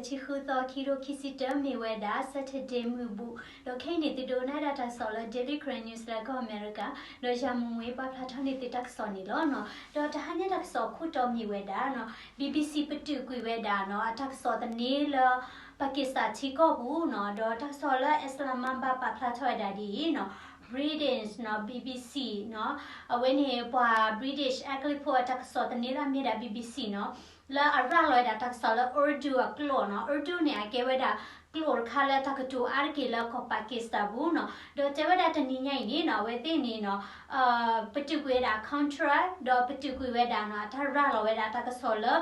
ထံဃုသီ ခံကထိခံဆံတၢ မ့ၢ်ဝဲဒၣ် Saturday မုၢ်ဘူၣ်, ဒီးခဲအံၤန့ၣ် သုဒိးနၣ်ဒၣ်တၢ်ကစီၣ်လၢ Daily Karen News လၢကီၢ်အမဲရကၤ, ဒီးယၤမူမူ ပာ်ဖျါထီၣ်န့ၢ်သုတၢ်ကစီၣ်န့ၣ်လီၤနီၤ. ဒီးတဟါညါတၢ်ကစီၣ်ခိၣ်တီမ့ၢ်ဝဲဒၣ်နီၤ BBC ပတုာ်ကွံာ်ဝဲဒၣ်နီၤ အတၢ်ကစီၣ်သန့လၢ Pakistan ထံကီၢ်ပူၤနီၤ, ဒီးတၢ်ကစီၣ်လၢ Islamabad ပာ်ဖျါထီၣ်ဝဲဒၣ်ဒ်အံၤနီၤ, British နီၤ BBC နီၤ, အဝဲန့ၣ်ပှၤ British အကလံးဖိအတၢ်ကစီၣ်သန့လၢအမ့ၢ်ဒၣ် BBC နီၤ လၢအရၤလီၤဝဲဒၣ်တၢ်ကစီၣ်လၢ Urdu အကျိာ်နီၤ. Urdu န့ၣ် အကဲဝဲဒၣ်ကျိာ်တခါလၢတၢ်ကတိၤအါတက့ၢ်လၢကီၢ် Pakistan ပူၤနီၤ. ဒီးတဲဝဲဒၣ်တနံၤညါအံၤန့ၣ်နီၤ အဝဲသ့ၣ်န့ၣ်နီၤ ပတုာ်ကွံာ်ဝဲဒၣ် contract ဒီးပတုာ်ကွံာ်ဝဲဒၣ်နီၤ အတၢ်ရၤလီၤဝဲဒၣ်တၢ်ကစီၣ်လၢ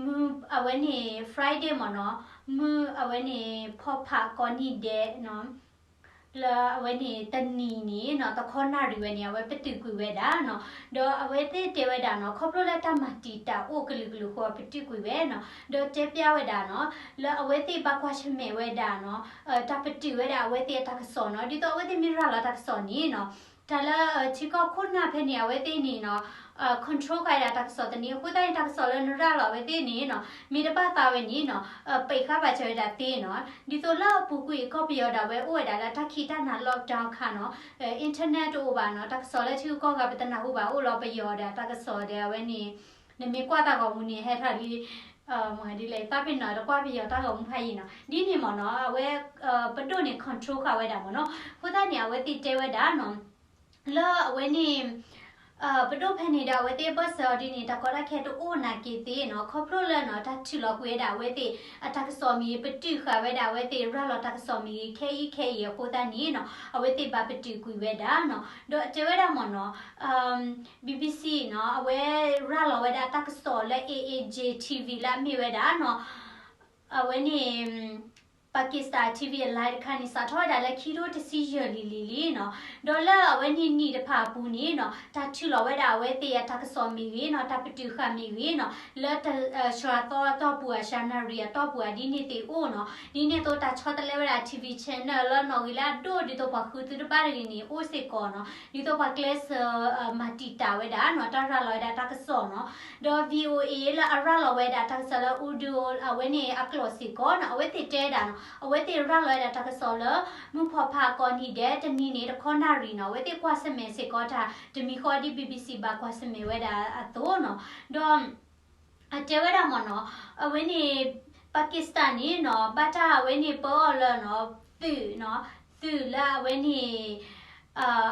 မုၢ်အဝဲန့ၣ် Friday မ့ၢ်နီၤ, မုၢ်အဝဲန့ၣ် ဖီဖးကိးနံၤဒဲးနီၤ လၢအဝဲန့ၣ်တနံၤန့ၣ်နီၤ တခီနၣ်ရံၣ်ဝဲန့ၣ် အဝဲပတုာ်ကွံာ်ဝဲဒၣ်နီၤ. ဒီးအဝဲသ့ၣ်တဲဝဲဒၣ်နီၤ ခီဖျိလၢတၢ်မၤတံာ်တာ်အိၣ်ကလုာ်ကလုာ်အဃိ ပတုာ်ကွံာ်ဝဲနီၤ. ဒီးတဲပျၢ်ဝဲဒၣ်နီၤ လၢအဝဲသ့ၣ်ဘၣ်ကွၢ်ဆၢၣ်မဲာ်ဝဲဒၣ်နီၤ တၢ်ပတုာ်ဝဲဒၣ်အဝဲသ့ၣ်အတၢ်ကစီၣ်နီၤ. ဒ်သိးအဝဲသ့ၣ်မ့ၢ်ရၤလီၤတၢ်ကစီၣ်န့ၣ်နီၤ တၢ်လၢထံကီၢ်ခိၣ်နၢ်ဖဲန့ၣ် အဝဲသ့ၣ်န့ၣ်နီၤ control ဃာ်ဝဲဒၣ်တၢ်ကစီၣ်သန့ အဃိသတးန့ၣ် တၢ်ကစီၣ်လၢနရၤလီၤအဝဲသ့ၣ်န့ၣ်နီၤ မ့ၢ်တဘၣ်သးဝဲန့ၣ်နီၤ ပံးဃာ်ဘၣ်စၢၤဝဲဒၣ်သ့နီၤ. ဒ်သိးလၢအပူၤကွံာ်ကီၢ်ပယီၤဒၣ်ဝဲအိၣ်ဝဲဒၣ်လၢတၢ်ခံးတၢ်နၤ lockdown အခါနီၤ internet တအိၣ်ဘၣ်နီၤ တၢ်ကစီၣ်လၢထံဂုၤကီၢ်ဂၤပတနၢ်ဟူဘၣ် အိၣ်လီၤပယီၤဒီးတၢ်ကစီၣ်ဒီးအဝဲန့ၣ် နမ့ၢ်ကွၢ်တၢ်ဂီၤမူန့ၣ် ဟဲထီၣ်လံ မၤဒ်လဲၣ် သးပ့ၤနီၣ် တကွၢ်ပယီၤတၢ်ဂီၤမူဖးယံာ်နီၤ. ဒ်န့ၣ်မ့ၢ်နီၤ အဝဲ ပဒိၣ်န့ၣ် control ဃာ်ဝဲဒၣ်မ့ၢ်နီၤ. အဃိသတးန့ၣ် အဝဲသ့ၣ်တဲဝဲဒၣ်နီၤ လၢအဝဲန့ၣ် ပဒိၣ်ဖဲန့ၣ်ဒီး အဝဲသ့ၣ်ဘၣ်စၢၤအီၤဒ်န့ၣ် တၢ်ကီတၢ်ခဲတအိၣ်နာ်က့သ့နီၤ. ခီဖျိလၢနီၤ တၢ်ထုးလီၤကွံာ်ဝဲဒၣ်အဝဲသ့ၣ်အတၢ်ကစီၣ်မ့ၢ်ဂ့ၤ ပတုာ်ဃာ်ဝဲဒၣ်အဝဲသ့ၣ်ရၤလီၤတၢ်ကစီၣ်မ့ၢ်ဂ့ၤ ခဲအံၤခဲအံၤအဃိသတးန့ၣ်နီၤ အဝဲသ့ၣ်ဘၣ်ပတုာ်ကွံာ်ဝဲဒၣ်နီၤ. ဒီးအတဲဝဲဒၣ်မ့ၢ်နီၤ BBC နီၤ အဝဲရၤလီၤဝဲဒၣ်တၢ်ကစီၣ်လၢ A A J T V လၢအမ့ၢ်ဝဲဒၣ်နီၤ အဝဲန့ၣ် Pakistan TV အ line တခါန့ၣ် စးထီၣ်ဝဲဒၣ်လၢခံကထိတဆံယဲၢ်လံၤလံၤလံနီၤ. ဒီးလၢအဝဲန့ၣ်နံၣ်တဖၣ်အပူၤန့ၣ်နီၤ တၢ်ထုးလီၤဝဲဒၣ်အဝဲသ့ၣ်အတၢ်ကစီၣ်မ့ၢ်ဂ့ၤနီၤ တၢ်ပတုာ်ဃာ်မ့ၢ်ဂ့ၤနီၤ လၢတ စှၤသီအတီၢ်ပူၤ အစှၤနၣ်ရံၣ်အတီၢ်ပူၤ ဒ်န့ၣ်သ့ၣ်အိၣ်နီၤ. ဒ်န့ၣ်အသိးတၢ်ဆီတလဲဝဲဒၣ် TV channel လၢနီၣ်ဂံၢ်လၢအဒိၣ် ဒ်သိးပှၤဃုသုတဘၣ်တဂ့ၤန့ၣ် အိၣ်စ့ၢ်ကီးနီၤ. ဒ်သိးပှၤကျဲးစၢး မၤတံာ်တာ်ဝဲဒၣ်နီၤ တၢ်ရၤလီၤဝဲဒၣ်တၢ်ကစီၣ်နီၤ. ဒီး VOA လၢအရၤလီၤဝဲဒၣ်တၢ်ကစီၣ်လၢ Urdu အဝဲန့ၣ်အကျိာ်စ့ၢ်ကီးနီၤ အဝဲသ့ၣ်တဲဒၣ်နီၤ အဝဲသ့ၣ်ရၤလီၤဝဲဒၣ်တၢ်ကစီၣ်လၢ မုၢ်ဖီဖးကိးနံၤဒဲး တနံၤန့ၣ် တခီနၣ်ရံၣ်နီၤ အဝဲသ့ၣ်ကွၢ်ဆၢၣ်မဲာ်စ့ၢ်ကီးတၢ် တမံၤဃီဒ် BBC ဘၣ်ကွၢ်ဆၢၣ်မဲာ်ဝဲဒၣ်အသိးနီၤ. ဒီး အတဲဝဲဒၣ်မ့ၢ်နီၤ အဝဲန့ၣ် Pakistan န့ၣ်နီၤ ဘၣ်တၢ်အဝဲန့ၣ်ပအီၣ်လၢနီၤ သုးနီၤ သုးလၢအဝဲန့ၣ်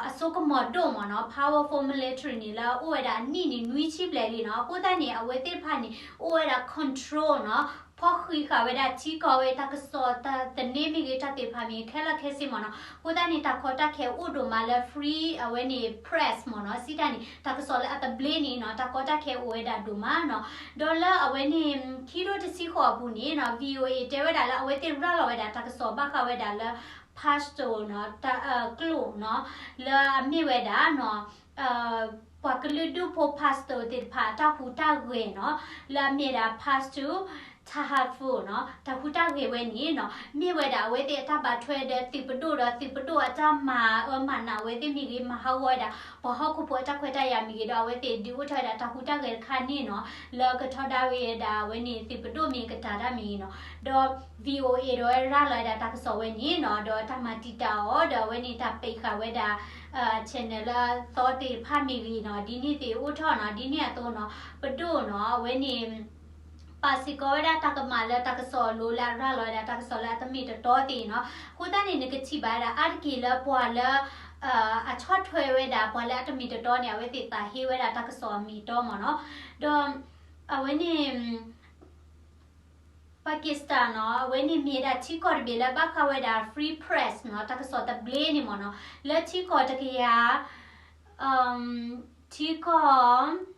အစိကမီၤဒိၣ်မ့ၢ်နီၤ powerful military န့ၣ် လၢအအိၣ်ဝဲဒၣ်အနံၣ်န့ၣ် နွံဆံဘျဲၣ်လံနီၤ. အဃိသတးန့ၣ် အဝဲသ့ၣ်တဖၣ်န့ၣ် အိၣ်ဝဲဒၣ် control နီၤ ဖီၣ်ဃံးဃာ်ဝဲဒၣ်ထံကီၢ်ဝဲတၢ်ကစီၣ်သန့မ့ၢ်ဂ့ၤ တၢ်သ့ၣ်တဖၣ်မ့ၢ်ဂ့ၤ ခဲလၢာ်ခဲဆ့မ့ၢ်နီၤ. အဃိသတးန့ၣ် တၢ်ကီတၢ်ခဲအိၣ်ဒိၣ်မးလၢ free အဝဲန့ၣ် press မ့ၢ်နီၤ. စံးတၢ်န့ၣ် တၢ်ကစီၣ်လၢအသဘျ့န့ၣ်နီၤ တၢ်ကီတၢ်ခဲအိၣ်ဝဲဒၣ်ဒိၣ်မးနီၤ. ဒီးလၢအဝဲန့ၣ် ခံကထိတဆံဃိးအပူၤန့ၣ်နီၤ VOA တဲဝဲဒၣ်လၢအဝဲသ့ၣ်ရၤလီၤဝဲဒၣ်တၢ်ကစီၣ်ဘၣ်ဃးဝဲဒၣ်လၢ Pashto နီၤ တၢ်ကျိာ်နီၤ လၢအမ့ၢ်ဝဲဒၣ်နီၤ ပှၤကလုာ်ဒူၣ်ဖိ Pashto သ့ၣ်တဖၣ်အတၢ်ဟူးတၢ်ဂဲၤနီၤ လၢအမ့ၢ်ဒၣ် Pashto Tahafut နီၤ တၢ်ဟူးတၢ်ဂဲၤဝဲန့ၣ်နီၤ မ့ၢ်ဝဲဒၣ်အဝဲသ့ၣ်အတၢ်ဘၣ်ထွဲဒီးသုးပဒိၣ်ဒီးသုးပဒိၣ်အတၢ်မၤအၢမၤနး အဝဲသ့ၣ်မ့ၢ်ဂ့ၤ မၤဟးဂီၤဝဲဒၣ် ပှၤဟီၣ်ခိၣ်ဖိအတၢ်ခွဲးတၢ်ယာ်မ့ၢ်ဂ့ၤ ဒီးအဝဲသ့ၣ်ဒုးအိၣ်ထီၣ်ဝဲဒၣ်တၢ်ဟူးတၢ်ဂဲၤတခါန့ၣ်နီၤ လၢကထီဒါဝဲဒၣ်အဝဲန့ၣ်သုးပဒိၣ်မ့ၢ်ကတၢၢ်တၢ်မ့ၢ်ဂ့ၤနီၤ ဒီး VOA ဒီးဝဲရၤလီၤဝဲဒၣ်တၢ်ကစီၣ်ဝဲန့ၣ်နီၤ ဒီးတၢ်မၤတံာ်တာ်အီၤဒီးအဝဲန့ၣ်တၢ်ပံးဃာ်ဝဲဒၣ် channel လၢအသီသ့ၣ်တဖၣ်မ့ၢ်ဂ့ၤနီၤ ဒ်န့ၣ်သ့ၣ်အိၣ်ထီၣ်နီၤ ဒ်န့ၣ်အသိးနီၤ ပဒိၣ်နီၤ အဝဲန့ၣ် ပာ်စ့ၢ်ကီးဝဲဒၣ်တၢ်ကမၣ်လၢတၢ်ကစီၣ်အလိၤလၢအရၤလီၤဝဲဒၣ်တၢ်ကစီၣ်လၢအတမ့ၢ်တတီသ့ၣ်နီၤ. အဃိသတးန့ၣ် နကထံၣ်ဘၣ်ဝဲဒၣ်အါတက့ၢ်လၢပှၤလၢ အဆီၣ်ထွဲဝဲဒၣ်ပှၤလၢအတမ့ၢ်တတီန့ၣ် အဝဲသ့ၣ်သးဟ့ဝဲဒၣ်တၢ်ကစီၣ်အမ့ၢ်တီမ့ၢ်နီၤ. ဒီး အဝဲန့ၣ် Pakistan နီၤ အဝဲန့ၣ်မ့ၢ်ဒၣ်ထံကီၢ်တဘ့ၣ်လၢဘၣ်ဃးဝဲဒၣ် free press နီၤ တၢ်ကစီၣ်သဘျ့န့ၣ်မ့ၢ်နီၤ လၢထံကီၢ်တကယၤ ထံကီၢ်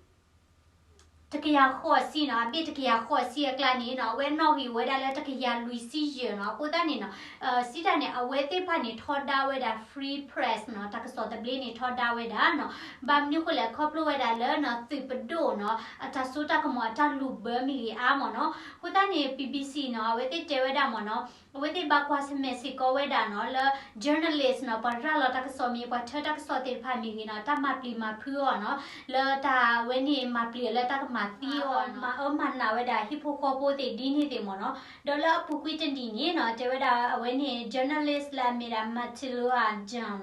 တကယၤဃိးဆံနီၤ အဘ့ၣ်တကယၤဃိးဆံအကျါန့ၣ်နီၤ အဝဲနီၣ်ဂံၢ်အိၣ်ဝဲဒၣ်လၢတကယၤလွံၢ်ဆံယဲၢ်နီၤ. အဃိသတးန့ၣ်နီၤ စံးတၢ်န့ၣ် အဝဲသ့ၣ်တဖၣ်န့ၣ် ထီဒါဝဲဒၣ် free press နီၤ တၢ်ကစီၣ်သဘျ့န့ၣ် ထီဒါဝဲဒၣ်နီၤ. ဘၣ်မနုၤအဃိလဲၣ် ခီဖျိဝဲဒၣ်လၢနီၤ သုးပဒိၣ်နီၤ အတၢ်စိတၢ်ကမီၤအတၢ်လူၤဘၢမ့ၢ်ဂ့ၤအါမ့ၢ်နီၤ. အဃိသတးန့ၣ် BBC နီၤ အဝဲသ့ၣ်တဲဝဲဒၣ်မ့ၢ်နီၤ အဝဲသ့ၣ်ဘၣ်ကွၢ်ဆၢၣ်မဲာ်စ့ၢ်ကီးဝဲဒၣ်နီၤ လၢ journalist နီၤ ပှၤရၤလီၤတၢ်ကစီၣ်မ့ၢ် ပှၤထၢတၢ်ကစီၣ်သ့ၣ်တဖၣ်မ့ၢ်ဂ့ၤနီၤ တၢ်မၤပျံၤမၤဖုးအီၤနီၤ လၢတၢ်ဝဲန့ၣ်မၤပျံၤအီၤလၢတၢ်က မၤသံအီၤ မၤအၢမၤနးဝဲဒၣ်ဟံၣ်ဖိဃီဖိသ့ၣ်ဒ်န့ၣ်သ့ၣ်မ့ၢ်နီၤ. ဒီးလၢအပူၤကွံာ်တနံၤန့ၣ်နီၤ တဲဝဲဒၣ်အဝဲန့ၣ် journalist လၢအမ့ၢ်ဒၣ် Matilou Zhang နီၤ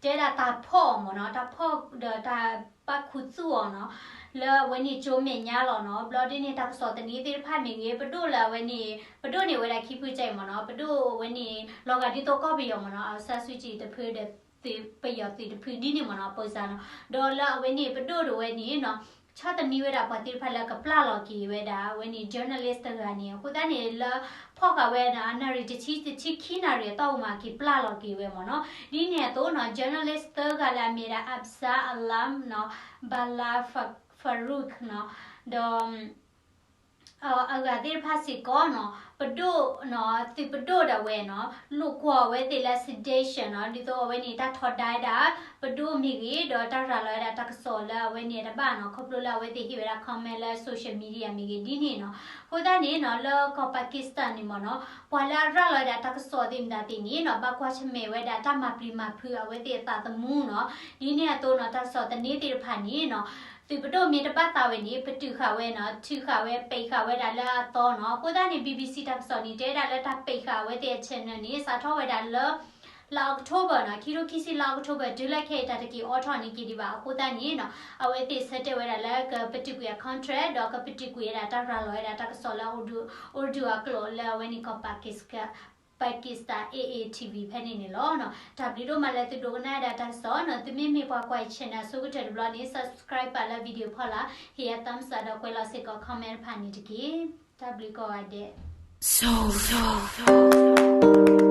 တဲဝဲဒၣ်တၢ်ဖီၣ်အီၤမ့ၢ်နီၤ တၢ်ဖီၣ်ဒီးတၢ်ပာ်ခူသူၣ်အီၤနီၤ လၢအဝဲန့ၣ်ကၠိမဲာ်ညါလီၤနီၤ. ဘျီဒ်န့ၣ် တၢ်ကစီၣ်သန့သ့ၣ်တဖၣ်မ့ၢ်ဂ့ၤ ပဒိၣ်လၢအဝဲန့ၣ် ပဒိၣ်န့ၣ်ဝဲဒၣ်ခံဖုစဲအံၤမ့ၢ်နီၤ ပဒိၣ်အဝဲန့ၣ် လီၤဂာ်ဒ်သိးကီၢ်ပယီၤမ့ၢ်နီၤ အစၢ်စုကံတဖုဒီး ပယီၤသုးတဖုဒ်န့ၣ်မ့ၢ်နီၤ အပိစါနီၤ. ဒီးလၢအဝဲန့ၣ် ပဒိၣ်ဒီးဝဲန့ၣ်နီၤ ဆီၣ်သနံးဝဲဒၣ်ပှၤသ့ၣ်တဖၣ်လၢကပျၢ်လီၤက့ၤဝဲဒၣ် အဝဲန့ၣ် journalist တဂၤန့ၣ် အဃိသတးန့ၣ် လၢဖီၣ်ဃာ်ဝဲဒၣ် နၣ်ရံၣ်တဆံ တဆံခံနၣ်ရံၣ်အတီၢ်ပူၤမး က့ၤပျၢ်လီၤက့ၤဝဲမ့ၢ်နီၤ. ဒ်န့ၣ်အသိးနီၤ journalist သၢဂၤလၢအမ့ၢ်ဒၣ် Absar Alam နီၤ Bala Farouk နီၤ ဒီး အဂၤသ့ၣ်တဖၣ်စ့ၢ်ကီးနီၤ ပဒိၣ်နီၤ သုးပဒိၣ်ဒၣ်ဝဲနီၤ လိာ်ကွီၢ်ဝဲသ့ၣ်လၢ sedition နီၤ ဒ်သိးအဝဲန့ၣ် တၢ်ထီဒါဝဲဒၣ် ပဒိၣ်မ့ၢ်ဂ့ၤ ဒီးတၢ်ရၤလီၤဝဲဒၣ်တၢ်ကစီၣ်လၢအဝဲန့ၣ်တဘၣ်နီၤ ခီဖျိလၢအဝဲသ့ၣ်ဟ့ၣ်ဝဲဒၣ် comment လၢ social media မ့ၢ်ဂ့ၤဒ်န့ၣ်နီၤ. အဃိသတးန့ၣ်နီၤ လၢကီၢ် Pakistan န့ၣ်မ့ၢ်နီၤ ပှၤလၢအရၤလီၤဝဲဒၣ်တၢ်ကစီၣ်သ့ၣ်မတၤသ့ၣ်န့ၣ်နီၤ ဘၣ်ကွၢ်ဆၢၣ်မဲာ်ဝဲဒၣ်တၢ်မၤပျံၤမၤဖုးအဝဲသ့ၣ်အသးသမူနီၤ. ဒ်န့ၣ်အသိးနီၤ တၢ်ကစီၣ်သန့သ့ၣ်တဖၣ်န့ၣ်နီၤ သုးပဒိၣ်မ့ၢ်တဘၣ်သးဝဲန့ၣ် ပတုာ်ဃာ်ဝဲနီၤ ထုးဃာ်ဝဲ ပိတ်ဃာ်ဝဲဒၣ်လၢအသီနီၤ. အဃိသတးန့ၣ် BBC တၢ်ကစီၣ်န့ၣ် တဲဝဲဒၣ်လၢတၢ်ပိတ်ဃာ်အဝဲသ့ၣ်အ channel န့ၣ် စးထီၣ်ဝဲဒၣ်လၢ လါ October နီၤ ခံထိခံဆံလါ October တုၤလၢခဲအံၤတၢ်တက့ၤအိးထီၣ်န့ၢ်က့ၤဒံးဘၣ်. အဃိသတးန့ၣ်နီၤ အဝဲသ့ၣ်ဆၢတဲာ်ဝဲဒၣ်လၢကပတုာ်ကွံာ်အ contract ဒီးကပတုာ်ကွံာ်ဝဲဒၣ်တၢ်ရၤလီၤဝဲဒၣ်တၢ်ကစီၣ်လၢ Urdu အကျိာ်လၢအဝဲန့ၣ်ကီၢ် Pakistan Pakistan A A T V ဖဲန့ၣ်န့ၣ်လီၤ. တၢ်ဘျုးဒိၣ်မးလၢသုဒိကနၣ်ဝဲဒၣ်တၢ်ကစီၣ်နီၤ. သုမ့မ့ၢ်ပှၤကွၢ် channel အဆိကတၢၢ်တဘျီန့ၣ် subscribe ပာ်လၢ video ဖီလာ် ဟ့ၣ်ယၤ thumbs up ဒီးကွဲးလီၤစ့ၢ်ကီး comment တဖၣ်န့ၣ်တက့ၢ်. တၢ်ဘျုးကိးဂၤဒဲး.